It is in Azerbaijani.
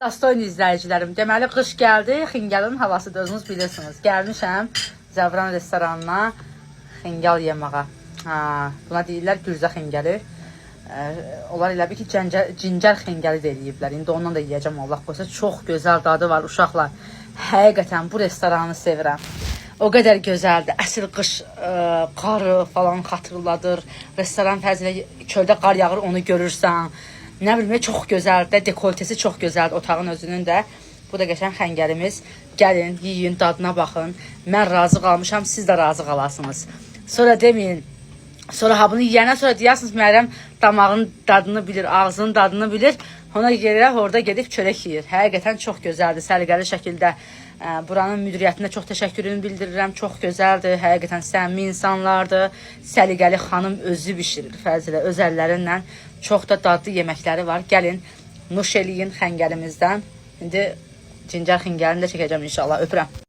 Dastoyn izləyicilərim, deməli qış gəldi, xingalın havası da özünüz bilirsiniz. Gəlmişəm Zəvran restoranına xingal yeməyə. Ha, buna deyirlər gürzə xingalı. Onlar elə bil ki, cəncər, cincər xingali də eləyiblər. İndi ondan da yeyəcəm Allah qoysa. Çox gözəl dadı var uşaqlar. Həqiqətən bu restoranı sevirəm. O qədər gözəldir. Əsl qış qarı falan xatırladır. Restoran fəzilə çöldə qar yağır, onu görürsən. Nə bilim, çox gözəldir. Dekoltesi çox gözəldir otağın özünün də. Bu da qəşəng xəngəlimiz. Gəlin, yeyin, dadına baxın. Mən razı qalmışam, siz də razı qalasınız. Sonra deməyin, sonra ha bunu yeyəndən sonra deyərsiniz Məryəm damağın dadını bilir, ağzının dadını bilir. Ona görə orada gedib çörək yeyir. Həqiqətən çox gözəldir, səliqəli şəkildə. Buranın müdiriyyətinə çox təşəkkürümü bildirirəm. Çox gözəldir. Həqiqətən səmimi insanlardır. Səliqəli xanım özü bişirir fəzilə öz əllərinlə. Çox da dadlı yeməkləri var. Gəlin, nuş eləyin xəngəlimizdən. İndi cincər xəngəlini də çəkəcəm inşallah. Öpürəm.